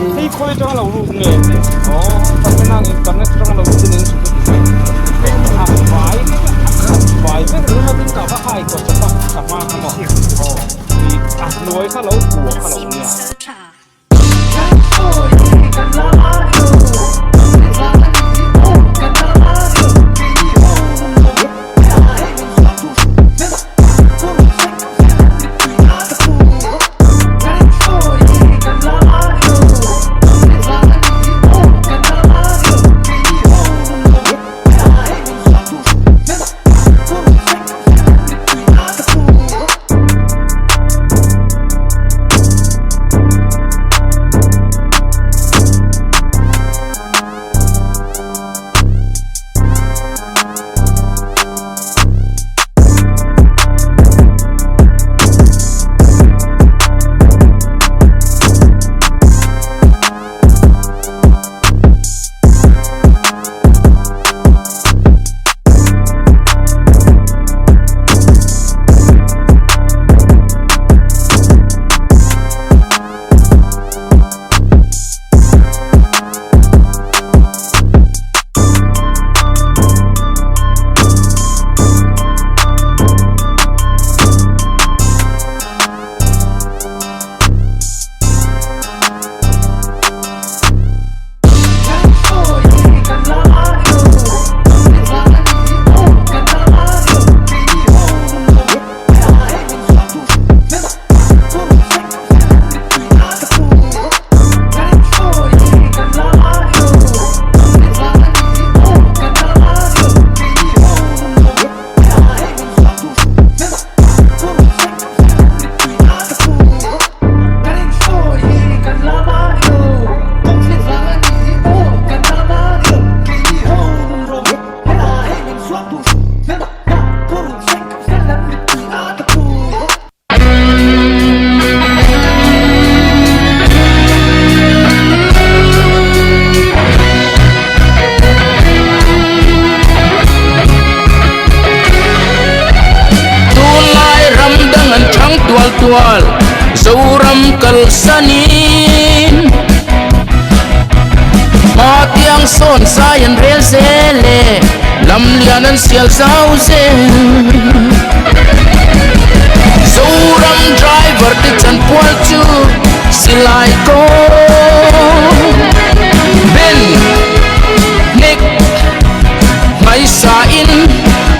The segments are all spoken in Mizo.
Hei khawi atanga lo lut nge? Aw Pathian internet atanga lo lut in a vai vek a vai vek ringawt in ka va hai kaw chawp a ka hma kha maw aw a hnuai kha lo kua kha lo nia. Tunlai ram dang an thang tual tual Zoram kalsanin Hmatiang sawn zai an rel zel e Lam lian an sial zau zel Zoram driver te chanpual chu silai kawng Ben Nick Hmaisa in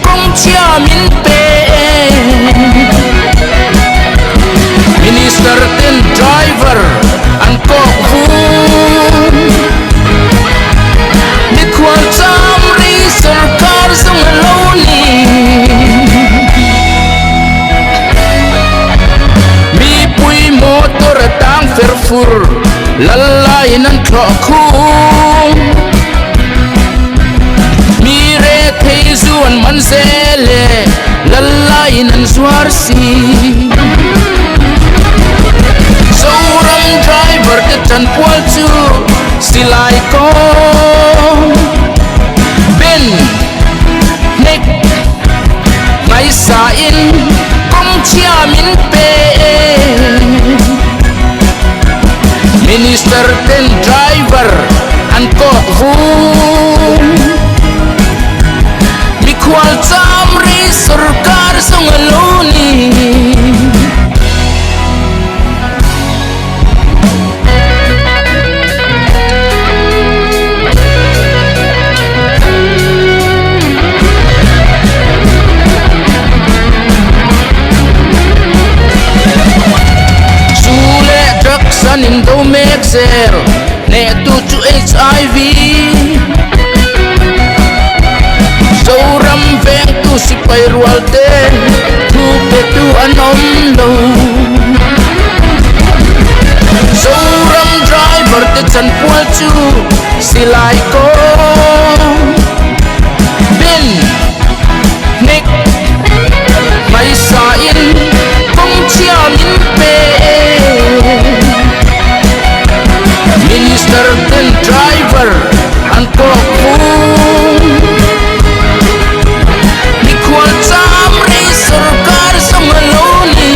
kawng chhia min pe Minister ten driver an kawk vung Mikhual cham rei sorkar zawng a lo ni Mipui motor a tang fer fur lal laiin an thlawh khung Mi rethei zu an man zel e lal laiin an zuar si Zoram driver te chanpual chu silai kawng Ben hnek hmaisa in kawng chhia min pe Minister ten driver an kawk vung Mikhual cham rei sorkar zawng a lo ni. Zu leh drugs an indo mek zel, hnehtu chu HIV. Zoram vengtu sipai rual te thu petu an awm lo. Zoram driver te chanpual chu silai kawng bin hnek hmaisa in kawng chhia min pe Minister ten driver an kawk vung Mikhual cham rei sorkar zawng a lo ni.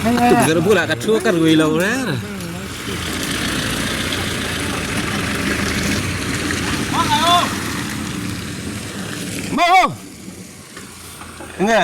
Tukverh bulah ka thu a ka rui lo reng. Nge.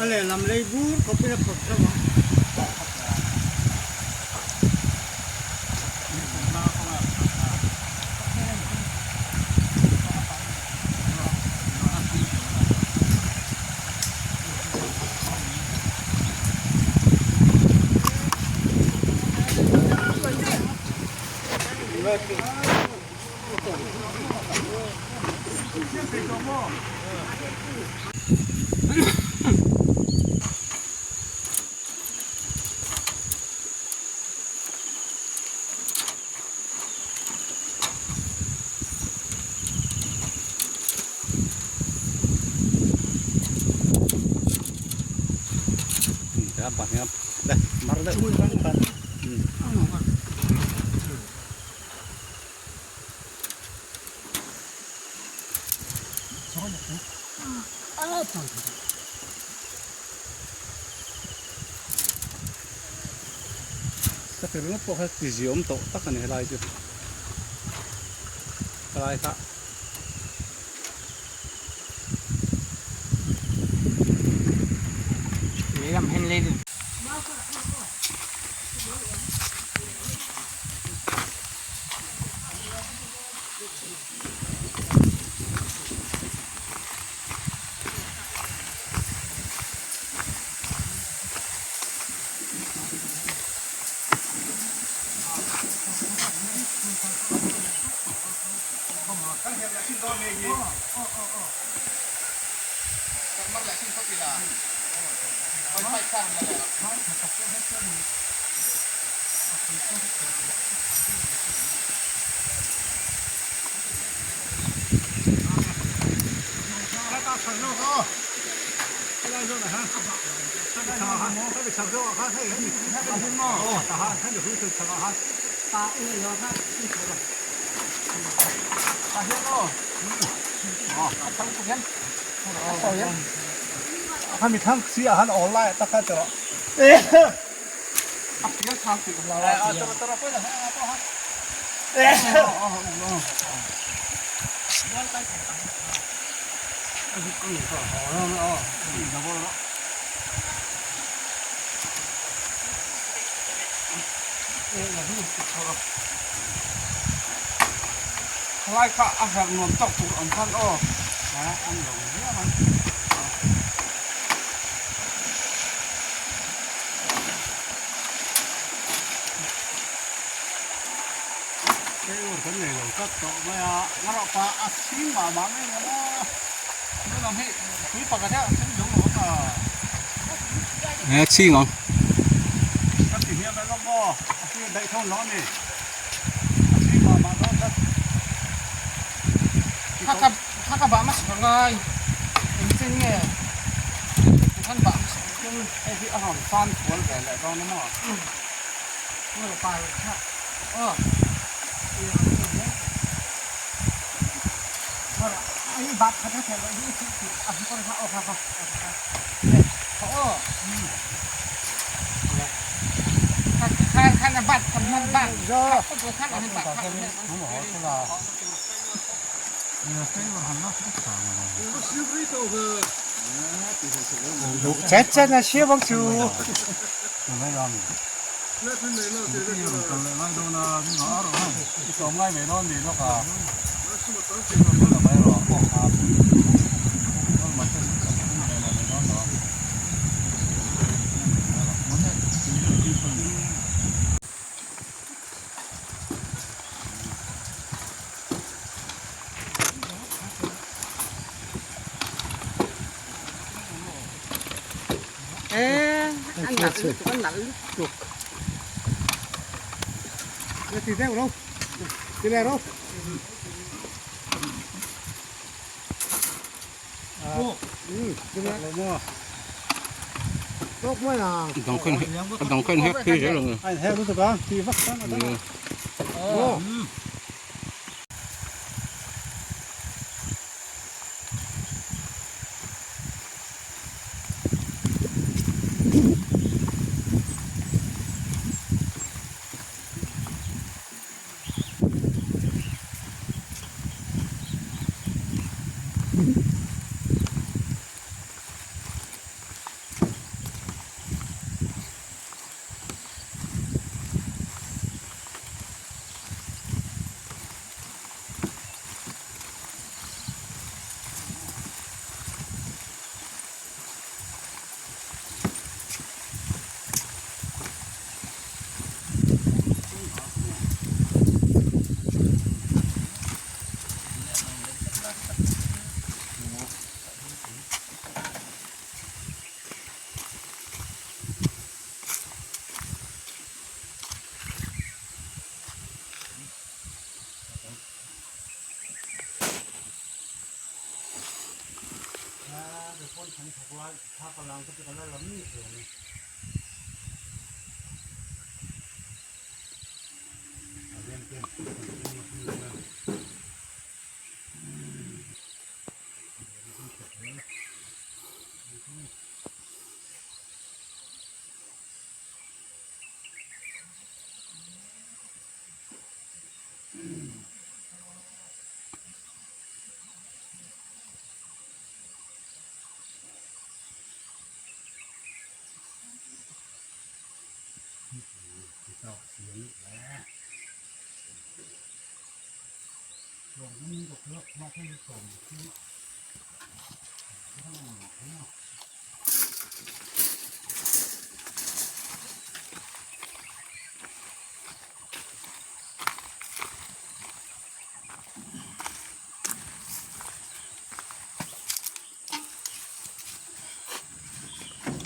A lehlam lei bur khawpin a phawrh theuh a. Ka ti ringawt pawh kha ti ziawm tawh tak a ni helai chu helai kha. Khalai kha a herh nuam tawk tur awm khan aw an lo viau ang. Keimah kan nei lo tlat tawh mai a, ngarawh pa a chhing mah mah mai ang a, tunah hi tui pakhat hian a chhing zo lo ang a. Nge chhing ang. Ka ti hiam e lawk aw, a hri daih tho lo a ni, a chhing mah mah dawn tlat. Kha ka bah hmasa ka ngai, engchen nge kan bah hmasa ang. Hei hi a rawn fan kual ve leh dawn a maw? Chet chet na sia bawk chu. A dang khan hek phei zel ang e.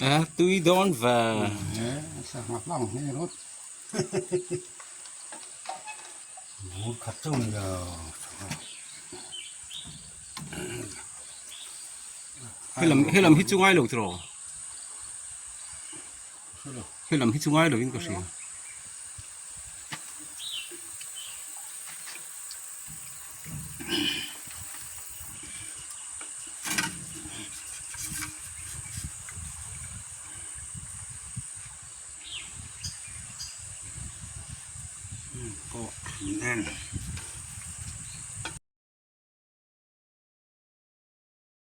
A tui dawn ve. Sangha hlang hi ringawt. Bur khat chu ni lo sangha. Helam helam hi chu ngai lo tiraw? Helam hi chu ngai lo in ka hria. Pawh en.